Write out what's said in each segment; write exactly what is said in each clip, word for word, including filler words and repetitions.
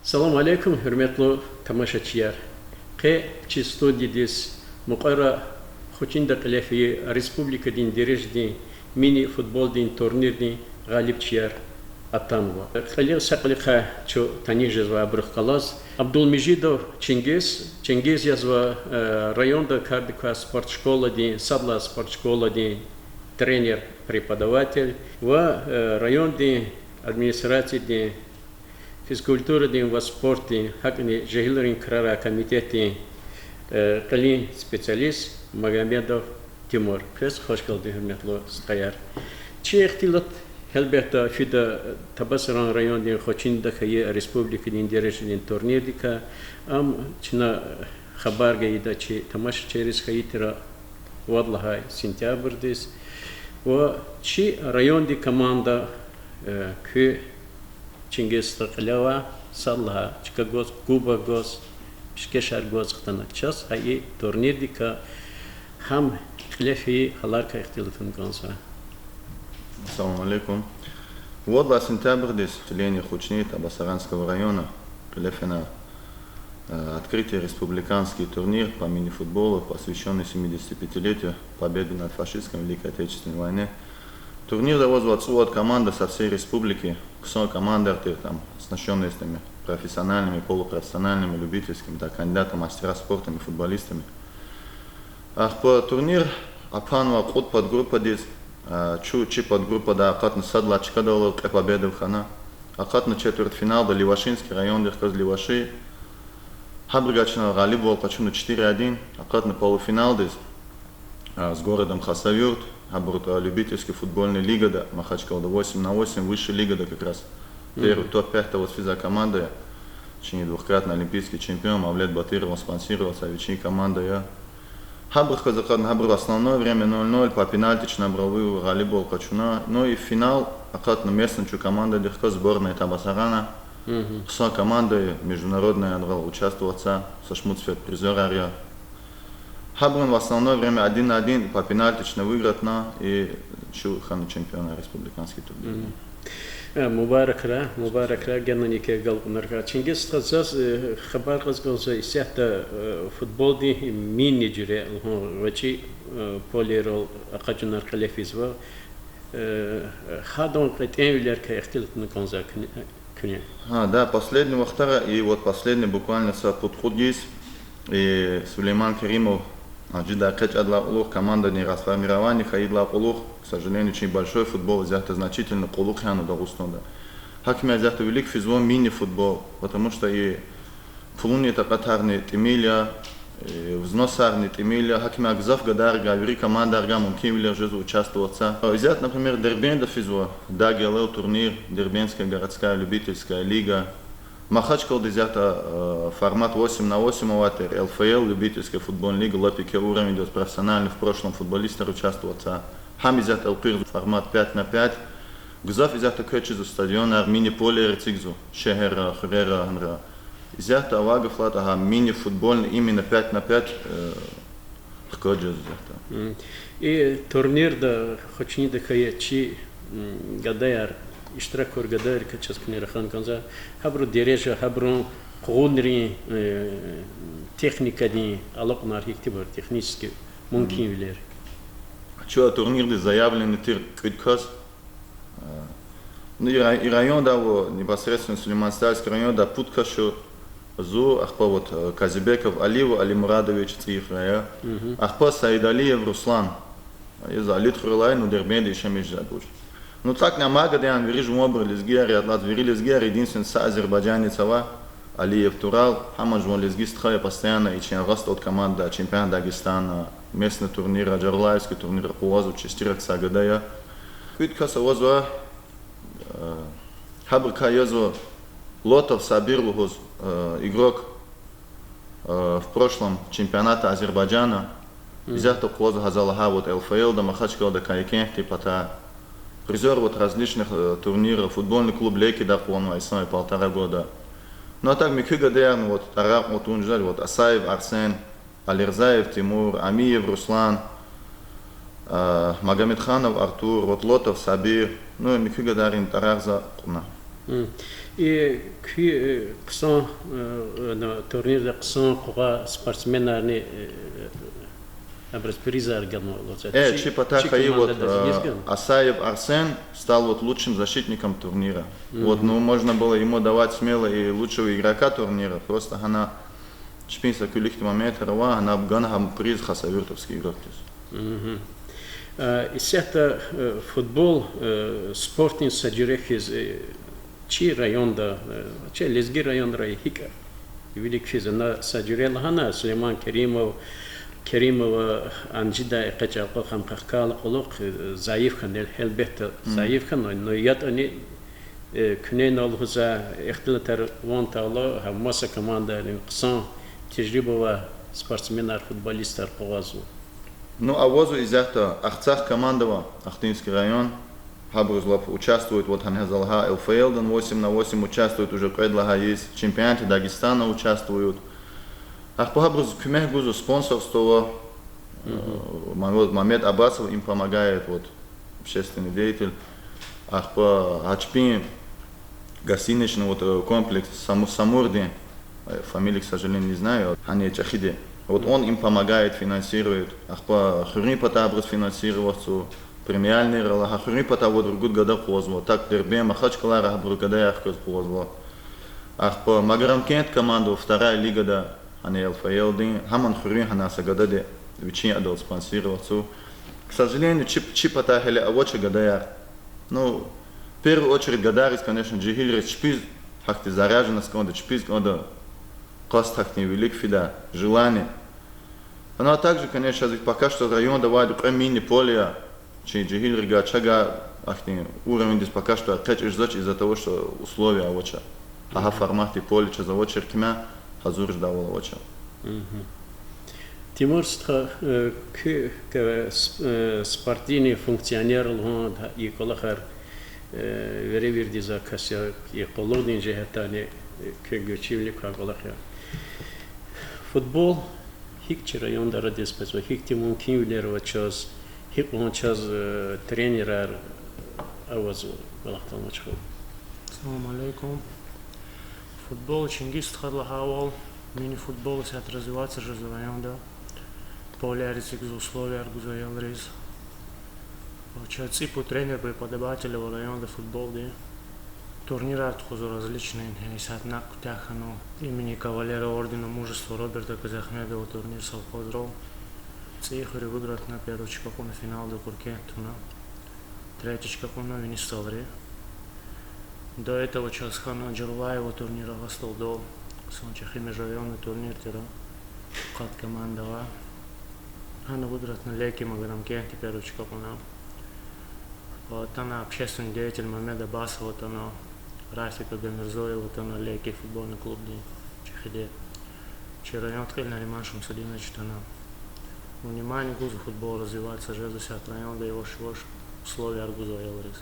Салам алейкум, гьуьрметлу тамашачияр! Къе чи студиядиз мукьвара Хучинда кьиле фейи республикадин дережадин мини-футболдин турнирдин гъалибчияр атанва. Кьилел са кьилихъай чун таниш жезва абурухъ галаз. Абдулмежидов Чингиз, Чингиз язва, э, районда кардик квай спортшколадин, сад лагьай спортшколадин тренер, преподаватель ва, э, райондин администрациядин физкультурадин ва спортдин, гьакӀни жегьилрин крарай комитетдин, э, кьилин специалист Магомедов Тимур. Квез хош гелди, гьуьрметлу стхаяр. Чи ихтилат, гьелбетда, фида Табасаран райондин Хучинда хьайи республикадин дережадин турнирдикай, ам чна хабар гайида чи тамашачийриз хьайи тир вад лагьай сентябрдиз. Ва чи райондин команда, э, куь Чингиз стха кьиле авай, сад лагьай чка гваз, кубок гваз, пишкешар гваз хтана чаз гьа и турнирдикай, гьам кьиле фейи гьаларикай ихтилат авун кӀанзава. Ассаламу алейкум. Вад лагьай сентябрдиз селение Хучни Табасаранского района кьиле фена, э, открытый республиканский турнир по мини-футболу, посвящённый семидесятипятилетию Победы над фашизмом, Великой Отечественной войны. Турнирда авазва цӀувад команда со всей республики, хъсан командар тир, там, оснащённые с теми профессиональными, полупрофессиональными, любительскими, да, кандидата мастера спортами, футболистами. Ахпа турнир акъатнава кьуд подгруппадиз, а, чун чи подгруппадай акъатна сад лагьай чкадал, кьве победа хьана. Акъатна четвертьфиналда Левашинский райондихъ галаз Леваши. Гьабурукай чна гъалибвал къачуна четыре один, акъатна полуфиналдиз, а, с городом Хасавюрт, гьабур, а, любительский футбольный лигада, Махачкалада восемь на восемь, высшая лигада как раз. Первый, топ пятьда аваз физвай команда я. Чи двукратный олимпийский чемпион Мавлет Батыров спонсировал, са вичин команда я. Гьабурухъ галаз акъатна, гьабур в основное время ноль ноль, по пенальти чна абурал выиграли, гъалибвал къачуна. Ну и финал акъатна местный чун командадихъ галаз, сборная Табасарана. Хъсан команда я, международный ядал участвоватьзава, са шумуд сефер призёрар я. Гьабурун в основное время один на один, по пенальти чна выигратьна и чун хьана чемпион республиканский турнир. Э, мубаракрай, мубаракрай, генани квекай галкӀунарикай. Чингиз стха, заз, э, хабар кьаз кӀанзава, исятда, э, футболдин мини жуьре лугьун гъвечӀи, э, полейрал акъажунар кьиле физва. Э, гьадан кьетӀенвилерикай ихтилат авун кӀанзава куьне. Гьа, да, последний вахтара, и вот последний буквально са пуд-кьуд йис, и Сулейман Керимов, а, жедай экъечӀайдалай кьулухъ, командадин расформирование хьайидалай кьулухъ, к сожалению, чи большой футбол исятда значительно кьулухъ яна Дагъустанда. Гьаким я исятда вилик физва мини-футбол, потому что и пулунин такьатарни тӀимил я, э, взносарни тӀимил я, гьаким я гзаф гадайрикай, вири командайрикай мумкинвилер жезва участвоватьзава. Исятда, например, Дербентда физва ДГЛЛ турнир, Дербентская городская любительская лига. Махачкалада исятда, э, формат восемь на восемь авай тир, ЛФЛ, любительская футбольная лига, лап еке уровень, то есть профессиональный, в прошлом футболистар участвоватьзава. Гьам исятда элкъуьрзава формат пять на пять. Гзаф исятда квез чизва стадионар, мини-полейрар эцигзава, шегьерра, хуьрера, гьанра. Исятда авай гаф лагьайтӀа, гьа мини-футбольный именно пять на пять, э, хкаж жезва исятда. И турнирда, Хучнида хьайи чи, м, гадаяр, иштиракур гадайрикай чаз куьне рахун кӀанзава, гьабурун дережа, гьабурун къугъунрин, э, техникадин алакьунар гьихьтинбур, технически мумкинвилер. Чун а турнирдиз заявленный тир кӀуьд кас. А, ну, и рай-, и районда ава, непосредственно Сулейман-Стальский районда пуд кас шу, зун, ахпа вот, э, Казибеков Али ва Алимурадович ЦӀийи хуьряй я. Ахпа Саидалиев Руслан. Из Алид хуьрелай, ну, Дербентда яшамиш жезвайди вуч. Ну, тӀакӀни амай гадаяр вири жуванбур лезгияр я, лаз вири лезгияр, единственный са азербайджанец ава, Алиев Турал, гьам жуван лезги стха я, постоянно и чи Агъа СтӀал командада, чемпион Дагестана, местный турнирра, Джарулаевский турнирра къугъвазва, честирак са гада я. КӀуьд кас авазва, э, гьабурукай язва Лотов Сабир лугьуз, э, игрок, э, в прошлом чемпионата Азербайджана. Исятда къугъвазва гьа за лагьай вот ЛФЛ-да, Махачкалада, Кайкенкдин патай. Призёр вот различных, э, турниров, футбольный клуб Лекида къугъванвай ислами полтора года. Ну, а так муькуь гадаярни вот тӀварар кьун жезвайди, вот Асаев Арсен, Алирзаев Тимур, Амиев Руслан, а, Магомедханов Артур, вот Лотов Сабир, ну, муькуь гадайрин тӀварар за кьуна. И куь, э, хъсан, э, э, турнирда хъсан къугъвай спортсменарни, э, абуруз призар ганва лугьуз. Э, чи, чи патай чи хьайи, вот, командада э, чиз гана? Асаев Арсен стал вот лучшим защитником турнира. Вот, ну, можно было ему давать смело и лучшего игрока турнира, просто гьана чпин са куь лихьтин моментар ава, гьана гана гьам приз хасавюртовский игрокдиз. Мгм. Э, исятда, э, футбол, э, спортдин са жуьре хьиз, э, чи районда, э, чи лезги районра гьикӀ вилик физ, ана са жуьре лагьана, Сулейман Керимов, Керимова Анжидай экъечӀай кьулухъ, ам къахкайла кьулухъ, э, зайиф хьана, гьелбетда, зайиф хьана, но ятӀани, э, куьне ина лугьуз ихтилатар ван тавурла, гьа маса командайрин хъсан тежриба авай спортсменар, футболистар къугъвазва. Ну, авазва исятда, Ахцегь команда ава, Ахтынский район, гьабуруз лап участвует, вот гьана за лагьай ЛФЛ-дан восемь на восемь участвует уже кьвед лагьай йис, чемпионате Дагестана участвуют. Ахпа гьабуруз куьмек гузва, спонсорство ава, э, Мамед, Мамед Аббасов им помогает, вот, общественный деятель. Ахпа гьа чпин гостиничный вот, э, комплекс Саму-, Самурдин, э, фамилия, к сожалению, не знаю, гьана чӀехиди. Вот он им помогает, финансирует. Ахпа хуьруьн патай абуруз финансироватьзава, премиальныйрал, гьа хуьруьн патай вот ругуд гада къугъвазва. Так Дербент, Махачкъалара гьабуру гадаяр хквез къугъвазва. Ахпа Магарамкент команда ава вторая лигада, гьана ЛФЛ-дин, гьамни хуьруьн гьана са гадади вичин адал спонсироватьзава. К сожалению, чи, чи патай гьеле авач гадаяр. Ну, в первую очередь гадайриз, конечно, жегьилриз чпиз гьахьтин заряженность кӀанда, чпиз кӀанда къаст гьахьтин вилик фидай, желание. Ну, а также, конечно, чаз пока что районда авайди кьве мини-поле я, чи жегьилрикай чавай ахьтин уровеньдиз пока что экъечӀиз жезвач из-за того, что условия авач. Гьа, гьа форматдин поле чаз авачир кимя, гьазур жедайвал авач. Тимур стха, э, куь, э, с-, э, спортивный функционер лугьун, и кӀвалахар, э, веревирдиз акси я, и къуллугъдин жигьетдани, э, куь гуьрчивилик квай кӀвалах я. Футбол гьикӀ чи районда арадиз къвезва, гьихьтин мумкинвилер ава чаз, гьикьван чаз, э, тренерар авазва, кӀвалах атанвач хьи. Салам алейкум. Футбол, Чингиз стхади лагьайвал, мини-футбол исятда развиваться жезва районда. Полеяр эцигзава, условияр гузва аялриз. Чаз цӀипуд тренер-преподаватель ава районда футболдин. Турнирар тухузва различный, гьа исятда накь куьтягь хьанва имени кавалера ордена Мужества Роберта Казахмедова турнир совхозрал. ЦӀийи хуьре выигратьна, первый чка кьуна, финалда Куркент туна. Третий чка кьуна Вини Сталриз. До этого чаз хьана Джурлаева турнир Агъа СтӀалдал, хъсан чӀехи межрайонный турнир тир, къад команда ава. Гьана выигратьна Леки Магарамкентдиз, первый чка кьуна. Атана общественный деятель Мамед Аббасов атана, Рафик Агамирзоев атана, Леки футбольный клубдин чӀехиди. Чи райондин кьил Нариман Шамсудинович атана. Внимание гузва футбол развиваться жезва исятда районда, яваш-яваш условияр гузва аялриз.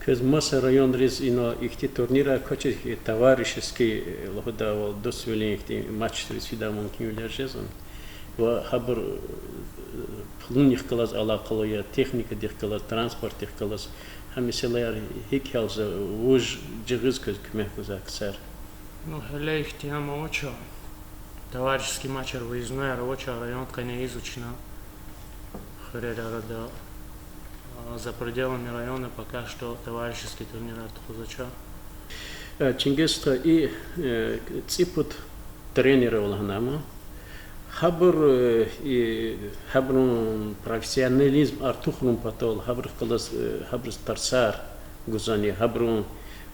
Квез маса районриз ина ихьтин турнирар квачиз, товарищеский, лугьудайвал, дуствилин ихьтин матчдиз фидай мумкинвилер жезва. Ва гьабур, э, пулунихъ галаз алакъалу я, техникадихъ галаз, транспортдихъ галаз. Гьа месэлаяр гьикӀ гьялзава, вуж жигъиз квез куьмек гузвай ксар? Ну, гьеле ихьтин ам авач. Товарищеский матчар, выезднояр авач, райондин къене ийизва чна хуьрерин арада. А за пределами района пока что товарищеский турнирар тухузвач. Э, Чингиз стха, и, э, цӀипуд тренер ава лагьана ама, гьабур, э, и, гьабурун профессионализм артухарун патал, гьабурухъ галаз, э, гьабуруз тарсар гузвани, гьабурун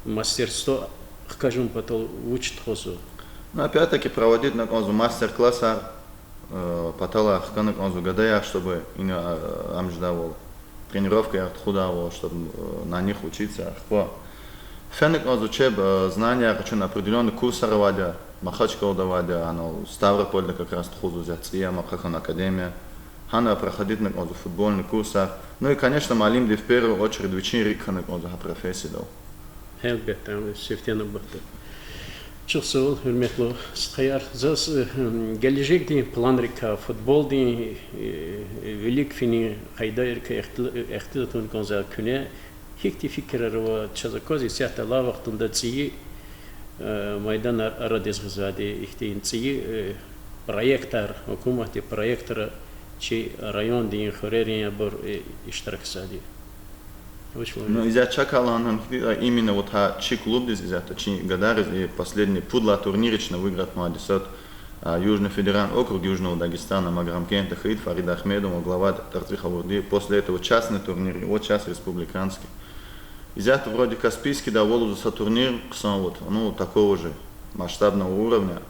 мастерство хкажун патал вуч тухузва? Ну, опять-таки, проводитьна кӀанзава мастер-классар, э, паталай хкана кӀанзава гадаяр, чтобы ина, э, ам жедайвал, тренировкаяр тухудайвал, чтобы, э, на них учиться, ахпа фена кӀанзава чеб, э, знанияр къачуна, определённый курсар авайди я, Махачкъалада авайди я, гьана Ставропольда как раз тухузва, зи цӀийи ам ахъа хьана академия. Гьана проходитьна кӀанзава футбольный курсар. Ну и, конечно, муаллимди в первую очередь вичин рикӀ хьана кӀанзава гьа профессиядал. Гьелбетда, сифте нубатда. Чухсагъул, гьуьрметлу стхаяр. Заз, э, гележегдин планрикай, футболдин, э, вилик финин къайдайрикай ихтил-, ихтилат авуна кӀанзава куьне. Гьихьтин фикирар ава чаз акваз, исятда алай вахтунда цӀийи, э, майданар арадиз гъизвайди, ихьтин цӀийи, э, проектар, гьукуматдин проектра чи райондин хуьрерин абур, э, иштиракзавайди? Вуч Ну, исятда чакай лагьана хьи, а именно вот гьа чи клубдиз, исятда чи гадайриз и последний пуд лагьай турнир чна выигратьнавайди сад, а, Южный федеральный округ Южного Дагестана, Маграмкентда хьайид Фарида Ахмедова глава тарцихъ авурди, после этого частный турнир, и вот сейчас республиканский. Исятда вроде Каспийскида авазва са турнир хъсан вот, ну, такого же масштабного уровня.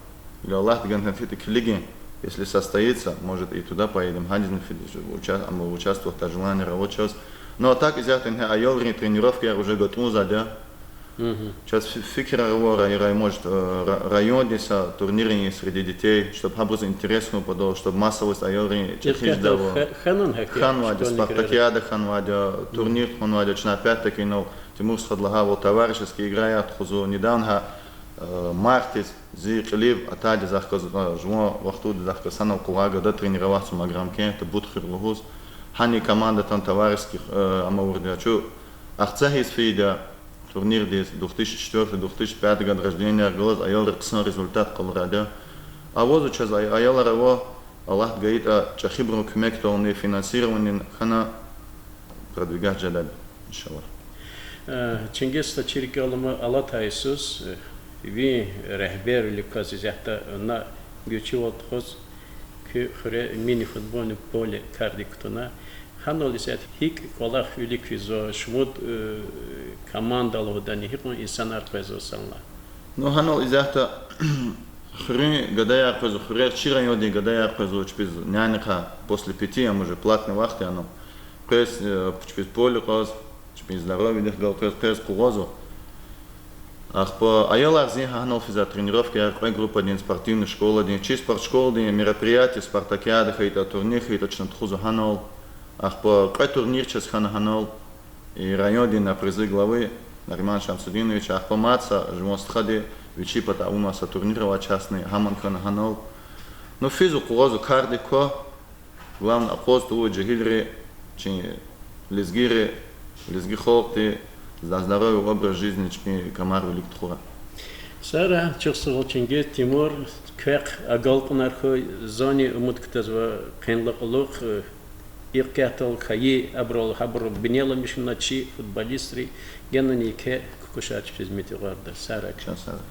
Или Аллагьди ганатӀа килигин, если состоится, может, и туда поедем, гьадизни фида, уча-, ам участвовать авур желание ава чаз. Ну, а так, исятда ингье аялрин тренировкаяр уже гатӀунзавайди я. Чаз фи-, фикирар ава, ра-, ра-, может, э, ра-, райондин са турнир среди детей, чтоб гьабуруз интерес хьун патал, чтоб массовость аялрин чӀехи жедайвал. Хьанвайди я, спартакиада хьанвайди я, турнир тухванвайди я, чна опять-таки инал Тимур стхади лагьайвал товарищеский играяр тухузва, недавно гьа, э, мартдиз зи кьилив атайди захъ галаз, жуван вахтунда захъ галаз санал къугъай гада тренироваться Маграмкентда, Бутхуьр лугьуз. Гьана командадин товарищеский, э, ам авурди я. Чун Ахцегьиз фейиди я турнирдиз, две тысячи четвёртый, две тысячи пятый год рождения галаз аялри хъсан результат къалурайди я. Авазва чаз ай-, аялар ава, Аллагьди гайитӀа, чӀехибурун куьмекдални, финансирование хьана продвигать жедайди, иншаллагь. Э, Чингиз стха, чи рикӀел алама алатай йисуз, э, ви регьбервилик кваз исятда на гуьрчивал тухуз, куь хуьре мини-футбольное поле кардик кутуна. Гьанал исятда гьикӀ кӀвалах вилик физва, шумуд, э, команда лугьудани, гьикьван инсанар къвезва санлай? Ну, гьанал исятда хуьруьн гадаяр къвезва, хуьрер чи райондин гадаяр къвезва, чпиз нянихъа после пяти, ам уже платный вахт я, ну, къвез, э, чпиз поле кьаз, чпин здоровьедихъ галаз къвез, къвез къугъвазва. Ахпа аялар зи гьа-, гьанал физвай тренировкаяр кьве группадин, спортивный школадин, чи спортшколадин мероприятие, спартакиада хьайитӀа, турнир хьайитӀа, чна тухузва гьанал. Ахпа кьве турнир чаз хьана гьанал. И райондин на призы главы Нариман Шамсудинович, ахпа мад са жуван стхади вичи патай авунвай са турнир авай частный, гьамни хьана гьанал. Ну, физва, къугъвазва, кардик ква. Главное, акъваз тавур жегьилри, чи лезгийри, лезги халкьди, за здоровый образ жизни чпин камар вилик тухурай. Сагърай, чухсагъул, Чингиз, Тимур, квехъ агалкьунар хьуй, зани умуд кутазва къенлай кьулухъ, э, икъ кятал хьайи, абурал гьабуру бинеламишна чи футболистри, генани еке кукӀушар чпиз мет гъварда. Сагърай. Чан сагърай.